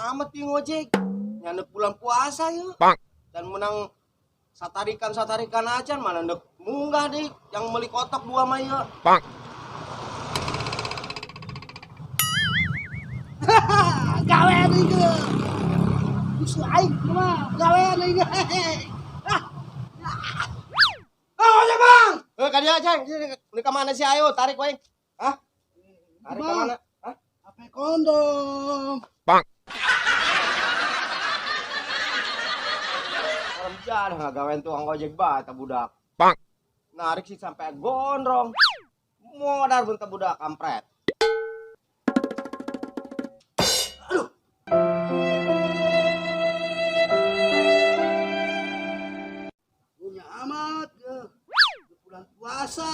Amat di ngojek. Nyandek bulan puasa yuk. Dan menang satarikan satarikan aja mana ndek munggah deh yang beli kotak dua mah yuk. Gawean ieu. Musuh aing mah gawean ieu. Ah. Ah, ojek Bang. Eh, ka dia Ceng, ini ke mana sih ayo tarik wae. Hah? Tarik ke mana? Hah? HP kondom. Haram jadah ngagawean tukang ojek bata budak. Narik sih sampai gondrong. Modar bentar budak kampret. Aduh. Punya amat ya. Bulan puasa.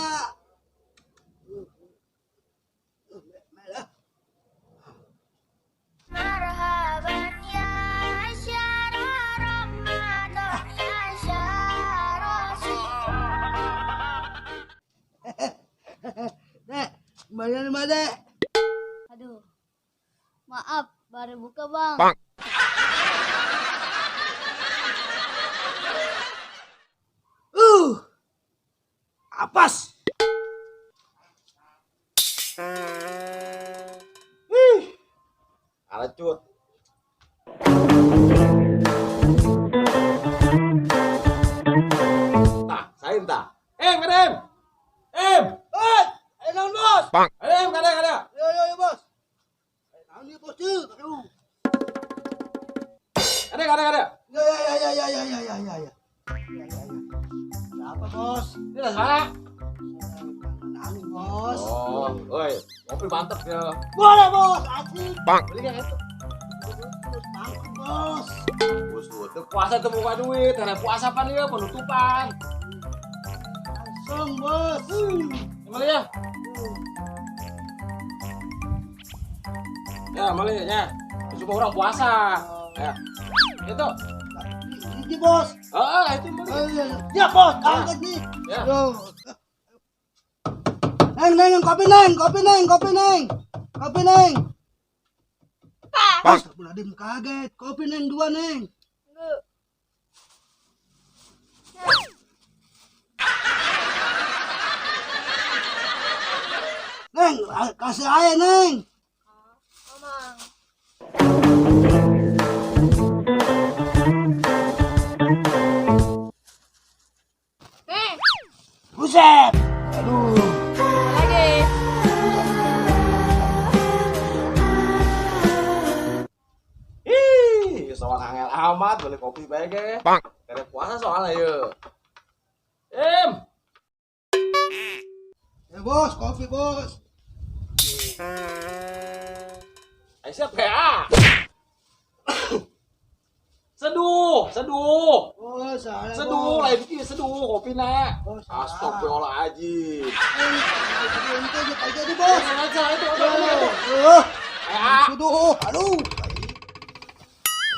Marhaban ya syahra Ramadan ya syahra Dek, kembalian mana, Dek? Aduh, maaf baru buka Bang. Apas. Ih. Alecut. Tah, sain tah. Kadem. Em. Eh, ayo naon, Bos? Em, kadem, kadem. Yo yo yo, Bos. Ayo naon ieu, Bos? Ceu, aduh. Kadem, kadem, kadem. Ya ya ya ya ya ya ya ya ya. Ya ya ya. Ada apa, Bos? Ini dah salah. Naon, Bos? Oh, oi, kopi mantep ya. Boleh, Bos. Asik. Beli kan itu? Terus bangkrut, Bos. Bos, tuh puasa tuh buka duit, karena puasa pan ya penutupan. Langsung, Bos. Gimana ya? Ya, malah ya. Cuma orang puasa. Ya. Itu. Ini, Bos. Ah, itu beli. Ya, Bos, angkat nih. Ya. Yo. Neng, neng, kopi neng, kopi neng, kopi neng. Kopi neng. Astagfirullahaladzim, kaget. Kopi neng dua neng. Neng, kasih air neng. Mamang. Nih, Buset. Aduh. lagi. Ih, soal angel amat beli kopi bae ge. Karena puasa soalnya ye. Em, Ya bos, kopi bos. Ayo siap kayak. Seduh, seduh. Oh, salah. Seduh, lain bikin seduh kopi nak. Oh, salah. Astagfirullahaladzim. Jadi bos. Aja itu, itu, itu. Eh, seduh. Aduh.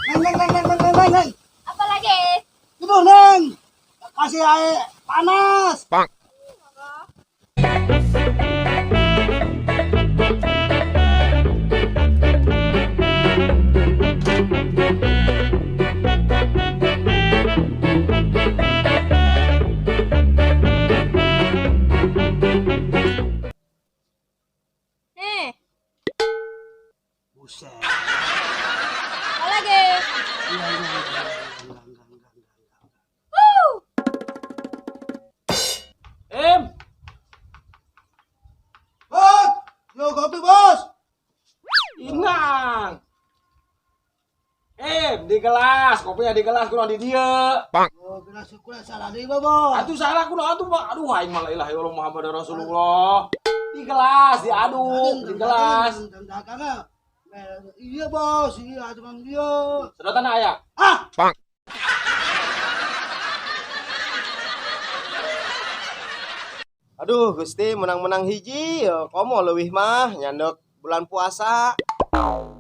Neng, neng, neng, neng, neng, neng, neng. Apa lagi? Seduh, neng. Kasih air panas. Nih, Buset. apa lagi? Enggak, enggak, enggak, enggak, enggak, enggak, enggak. Em, Bos, yo kopi bos. inang. Em, di gelas, kopinya di gelas kurang di dia. Oh, gelas kurang salah deui, bos. Atuh salah kudu atuh, Pak. Aduh, aing mah la ilaha illallah Muhammad Rasulullah. Di gelas, diaduk, di gelas. Iya bos, iya tukang dia. Sedotan aya. Ah, Aduh, Gusti menang-menang hiji, ya, komo leuwih mah nyandek bulan puasa.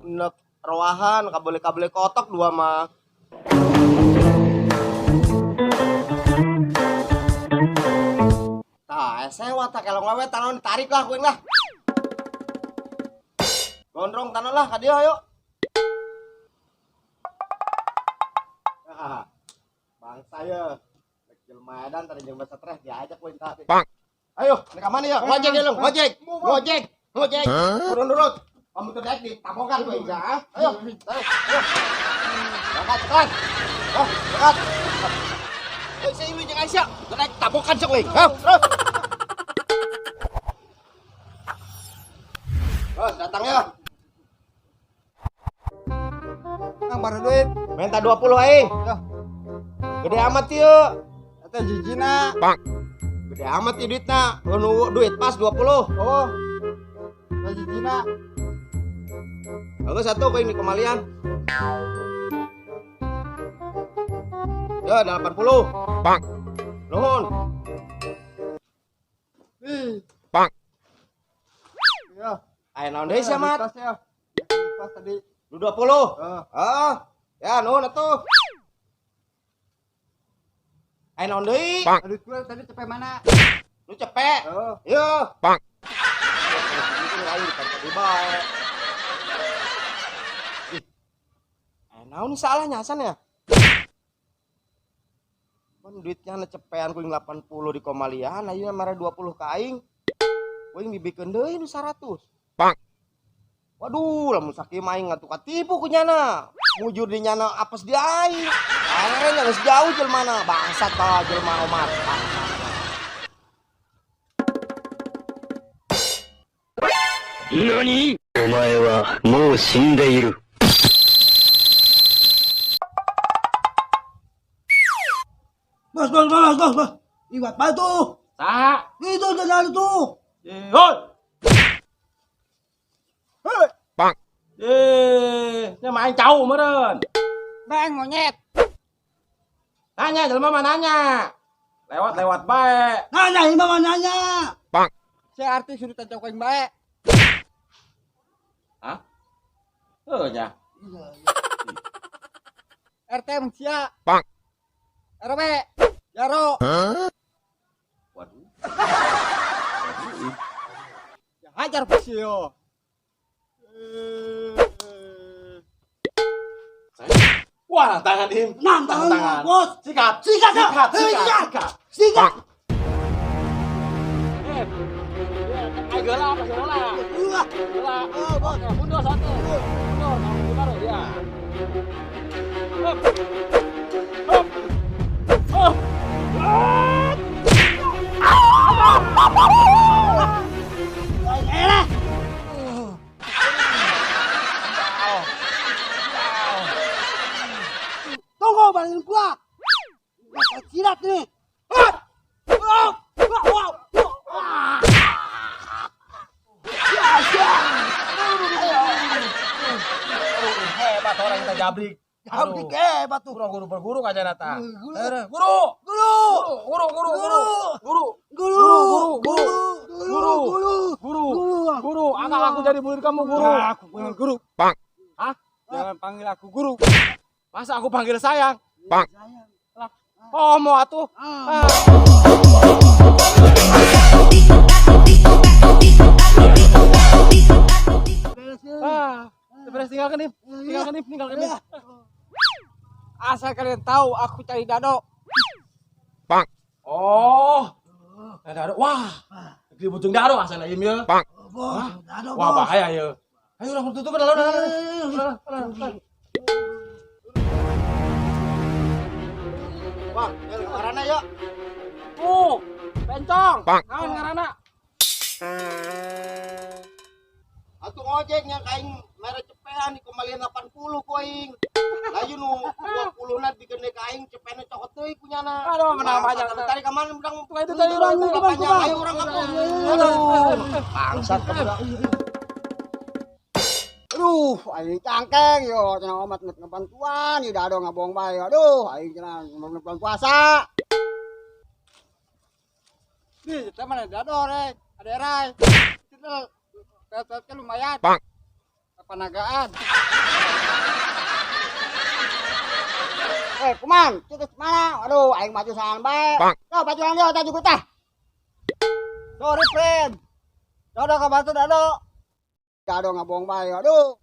Nek roahan kabele-kabele kotok dua mah. Tah, sewa tah kalau ngawe tanon tarik lah kuing lah. Gondrong tanon lah ka dieu ayo. Bangsa ya. Jelma edan tadi jelma stres diajak ku tadi. Ayo, nek ka mana ya? Ngojek ya lu, ngojek. Ngojek, ngojek. Turun-turun. Kamu tuh daek ditabokan ku aing, ah. Ayo, ayo. Berangkat, cepat. Oh, berangkat. Oi, saya ilu jeung Aisyah. Daek tabokan sok euy. Hah, terus. Terus datang ya. Kang baru duit. Minta 20 aing. Ya. Gede amat ieu. Eta jijina. Gede amat ieu duitna. Nu duit pas 20. Oh. Eta jijina. Lalu satu koin di kemalian. Ya, 80. Nuhun. Ih. Ya. Aya naon deui sia, Mat? Pas ya. Pas tadi. Nu 20. Heeh. Ah, ya nuhun atuh. Aya naon deui? Aduh, gua tadi cepet mana? Nu cepet. Oh. Yo. Itu aing ditangkap bae. Ih. Aya naon salahnya Hasan ya? Mun duitnya na cepean kuing 80 di komalian, ayeuna mere 20 ka aing. Kuing dibikeun deui nu 100. Waduh, lamun sakieu mah aing ngatuh katipu ku nyana. Mujur di nyana apes di aing. Akhirnya geus jauh jelmana, bangsat tah jelema omat. Bangsat. 何お前はもう死んでいる。 Bos, bos, bos, bos, bos. Iwat batu. Saha? Itu udah lalu tuh. Hoi. Hei. Eh, nya main cau meureun. Bang monyet. Nanya jelema mah nanya. Lewat-lewat bae. Nanya, ini mah nanya. Saya artis sudah tahu kau yang baik. Hah? Heuh nya. RT manusia. RW. Jaro. Waduh. Ya, hajar yo. Wah, tangan im. Enam tangan, bos. Sikat. Sikat, sikat, sikat. sikat, sikat. Sikat. Eh. Ayo geula apa geula? Iya. Geula. Oh, bos. Oke, mundur satu. Mundur, kamu mundur ya. Hop. Hop. Hop. Eh. Tunggu balikin gua. Gua jilat nih. Hebat orang kita jabrik. Jabrik hebat tuh. Guru guru berguru aja nata. Guru. Guru. Guru. Guru guru guru guru Guru. Guru, guru, Guru. Guru. guru Guru. guru angkat aku jadi murid kamu guru. Ya, aku panggil guru. Hah? Jangan panggil aku guru. Masa aku panggil sayang? Sayang. Oh mau atuh. Ah. Ah. Beres ya. Ah. Beres tinggalkan nih. Tinggalkan nih, tinggalkan nih. Asal kalian tahu aku cari dado. Oh. Dado. Wah. Di bujung dado asal im ya. Bos, dado Wah, bahaya ya. Ayo langsung tutup udah udah udah. Udah. Bang, ya ngaranna ya. Oh, bencong. Naon ngaranna? Atuh ngojek nya ka aing mere cepean di kembalian 80 ku aing. Layu nu 20 na bikin ka aing cepena cokot deui kunyana. Aduh, menang banyak. Tarik ka mana urang Itu tadi Bang, urang bang, bang. Ayo urang kampung. Aduh. Bangsat kamu. Aduh, aing cangkeng yo cenah omat nek ngebantuan, ieu dado ngabohong bae. Aduh, aing cenah bulan puasa. Nih, kita mana dado rek, ada erai. Kita kan lumayan. Panagaan. Eh, kuman, kita mana? Aduh, aing maju sangan bae. Yo, pacuan yo, tah juga tah. Sorry, friend. Dado ka batu dado. Dado ngabohong bae, aduh.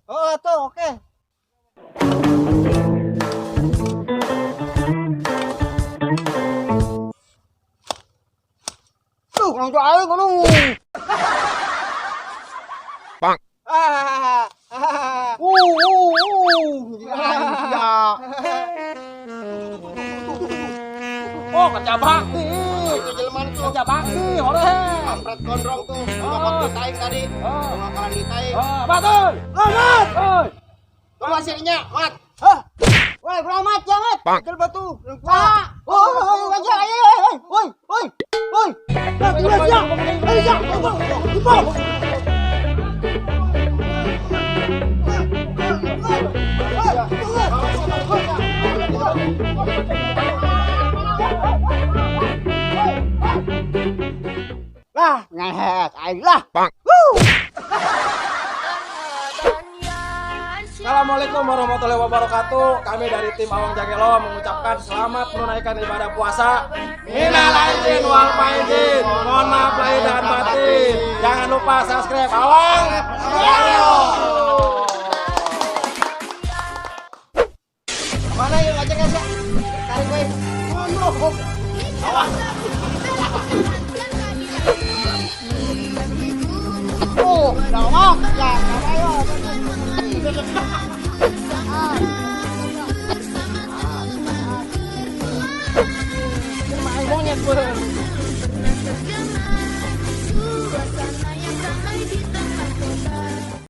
Oh, tuh, oke. Kurang tuh aing aduh. Ah. Aing sia. Oh, kecabak. Itu jelema tuh. Kecabak ih, hore. Kampret gondrong tuh. Nyokot duit aing tadi. Ngokoran duit aing. Ah, batul. Mat. Oi. Tunggu hasilnya, Mat. Hah? Woi, kurang mat jangan. Betul batu. Ah. Oh, oh, ayo ayo ayo. Woi, woi. Woi. Ayo, sia. Ayo, sia. Ayo. Lah, ngehet aing lah. Assalamualaikum warahmatullahi wabarakatuh. Kami dari tim Awang Jagelo mengucapkan selamat menunaikan ibadah puasa. Minal aidin wal faizin. Mohon maaf lahir dan batin. Jangan lupa subscribe Awang.